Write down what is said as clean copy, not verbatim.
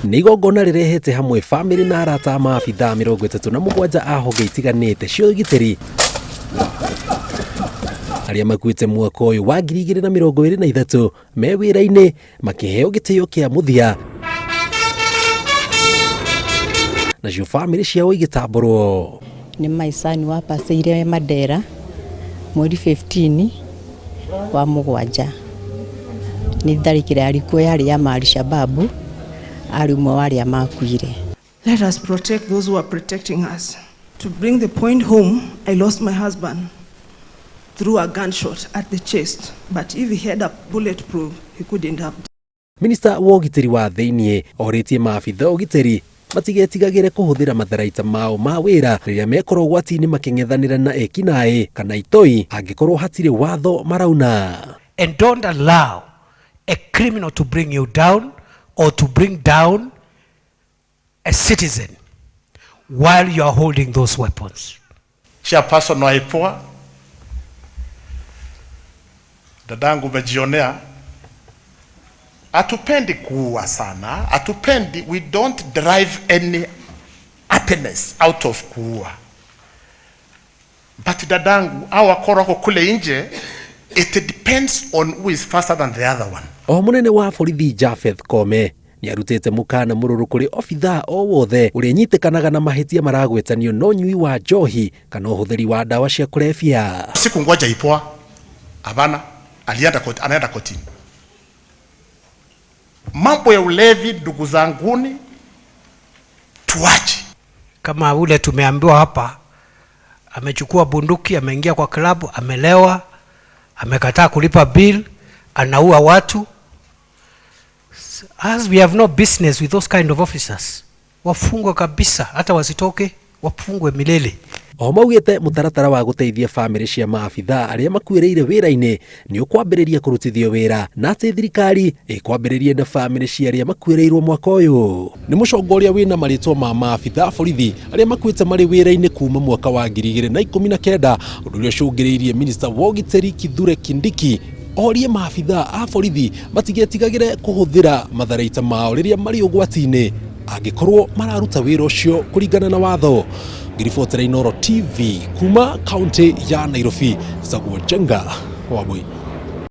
Nĩ igongona rĩrehete hamwe bamĩrĩ na arata a maabithaa 37 a honge itiganĩte cia ũgitĩri arĩa makuĩte mwaka ũyũ wa 2023 me wĩra-inĩ makĩheo gĩtĩo kĩa mũthia nacio bamĩrĩ ciao igĩtambũrwo. Nĩ my son wapacĩire Mandera mweri 15 wa mũgwanja. Nĩ tharĩkĩro yarĩ kuo yarĩ ya ma Alshababu, arĩ ũmwe wa arĩa makuire. Let us protect those who are protecting us. To bring the point home, I lost my husband through a gunshot at the chest, but if he had a bulletproof, he couldn't have. Minista wa ũgitĩri wa thĩiniĩ orĩtie maabitha ũgitĩri matigetigagĩre kũhũthĩra matharaita mao ma wĩra rĩrĩa mekorwo ũgwati-inĩ makĩng'ethanĩra na ekinaĩ kana itoi angĩkorwo hatirĩ watho marauna. And don't allow a criminal to bring you down or to bring down a citizen while you are holding those weapons. Chairperson wa IPOA, dadangu, umejionea, hatupendi kuua sana, hatupendi, we don't derive any happiness out of kuua. But dadangu, hao wakora wako kule nje, it depends on who is faster than the other one. O mũnene wa borithi Japheth Kome nĩ arutĩte mũkana mũrũrũ kũrĩ obithaa o wothe ũrĩa nyitĩkanaga na mahĩtia maragwetanio no nyui wa njohi kana ũhũthĩri wa ndawa cia kũrebia. Sikungoja IPOA, hapana, alienda koti, anaenda kotini. Mambo ya ulevi, ndugu zanguni, tuache. Kama ule tumeambiwa hapa, amechukua bunduki, ameingia kwa klabu, amelewa, amekataa kulipa bill, anaua watu. As we have no business with those kind of officers, wafungwe kabisa, hata wasitoke, wafungwe milele. O maugĩte mũtaratara wa gũteithia bamĩrĩ cia maabithaa arĩa makuĩrĩire wĩra-inĩ nĩ ũkwambĩrĩria kũrutithio wĩra na atĩ thirikari ĩkwambĩrĩria na bamĩrĩ cia arĩa makuĩrĩirwo mwaka ũyũ. Nĩ mũcongo ũrĩa wĩna marĩtwa ma maabithaa borithi arĩa makuĩte marĩ wĩra-inĩ kuma mwaka wa 2019, ũndũ ũrĩa ũcũngĩrĩirie minista wa ũgitĩri Kithure Kindiki orie maabithaa a borithi matigetigagĩre kũhũthĩra matharaita mao rĩrĩa marĩ ũgwati-inĩ angĩkorwo mararuta wĩra ũcio kũringana na watho. Ngĩribotera Inooro TV kuma kaunti ya Nairobi, Njĩtagwo Njenga Wambui.